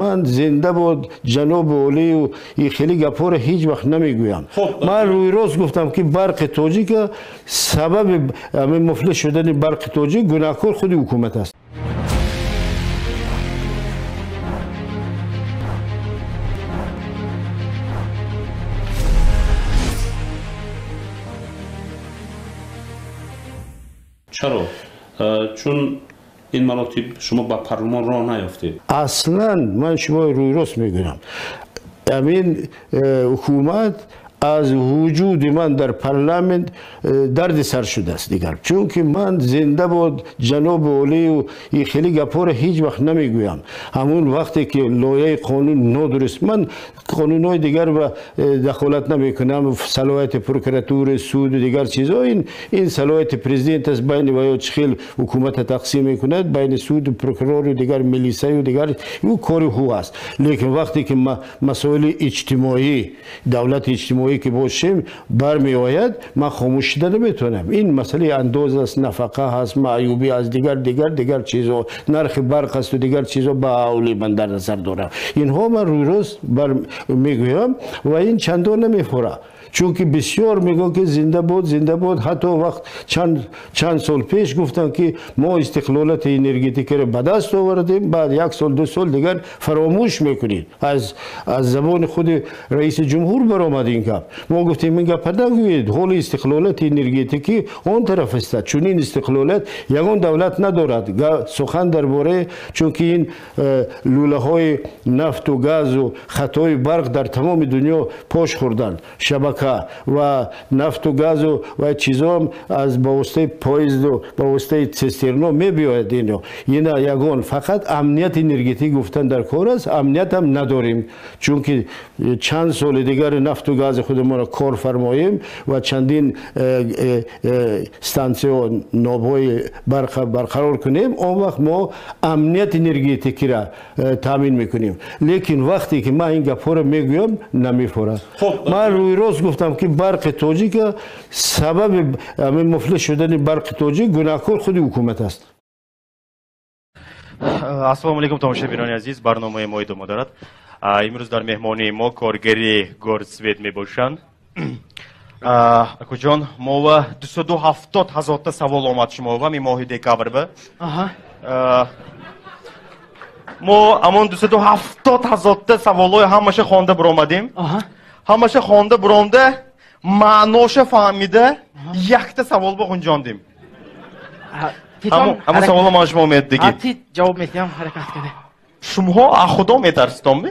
Ман зинда буд ҷаноби олию ин хеле гапҳоро ҳеҷ вақт намегӯям. Ман рӯи рост гуфтам, ки барқи тоҷика сабаби муфлис шудани барқи тоҷик гунаҳкор худи ҳукумат аст. Чаро? Чун ин маротиб шумо ба парлумон роҳ наёфтед. Аслан ман шумо рӯи рост мегӯям, ҳамин ҳукумат аз вуҷуди ман дар парламент дарди сар шудааст дигар. Чунки ман зинда буд ҷаноби олию ин хеле гапҳоро ҳеҷ вақт намегӯям. Ҳамун вақте ки лоиҳаи қонун нодуруст, ман қонунҳои дигар ба дахолат намекунам, салоҳияти прокуратура, суду дигар чизҳо, ин салоҳияти президент аст, байни ва ё чӣ хел ҳукумата тақсим мекунад байни суду прокурору дигар милисаю дигар, ӯ кори ҳу аст. Лекин вақте ки масоили иҷтимоӣ, давлати иҷтимоӣ ки бошем бармеояд, ман хомӯш шуда наметавонам. Ин масъалаи андоз аст, нафақа ҳаст, маъюбӣ аст, дигар дигар дигар чизҳо, нархи барқ асту дигар чизҳо ба авли ман дар назар дорам. Инҳо ман рӯи рост мегӯям ва ин чандон намефурад. Чунки бисёр мегӯянд, ки зинда буд, зинда буд. Ҳатто вақт чанд сол пеш гуфтанд, ки мо истиқлолияти энергетикаро ба даст овардем, баъд як сол ду сол дигар фаромӯш мекунед. Аз забони худи раиси ҷумҳур баромад ин гап. Мо гуфтем ин гапа нагӯед, ҳоли истиқлолияти энергетикӣ он тараф аст. Чунин истиқлолият ягон давлат надорад. Сухан дар бораи, чунки ин лӯлаҳои нафту газу хатҳои барқ дар тамоми дунё пош хӯрданд, шабака ва нафту газу ва чизом аз ба воситаи поезду ба воситаи цистерно мебиёяд. Ино ина ягон фақат амнияти энергетикӣ гуфтан дар кор аст, амният ҳам надорем, чунки чанд соли дигар нафту гази худамонро кор фармоем ва чандин стансияҳо нобҳои барқ барқарор кунем, он вақт мо амнияти энергетикиро таъмин мекунем. Лекин вақте ки ман ин гапҳоро мегӯям, намефурад. Ман рӯи рост гуфтам, ки барқи тоҷика сабаби муфлис шудани барқи тоҷик гунаҳкор худи ҳукумат аст. Ассалому алайкум, тамошобинони азиз, барномаи мо идома дорад. Имрӯз дар меҳмонии мо коргари Горсвет мебошанд. Акуҷон, мова 270 ҳазорта савол омад шумова ми моҳи декабр ба. Мо амон 270 ҳазорта саволҳои ҳамаша хонда биромадем. Ҳамаша хонда биромда, маъноша фаҳмида, якта савол ба ғунҷондем. Ҳамон саволо ман шумо медиҳам. Ҷавоб медиҳам, ҳаракат кунед. Шумоҳо аз Худо метарситонми?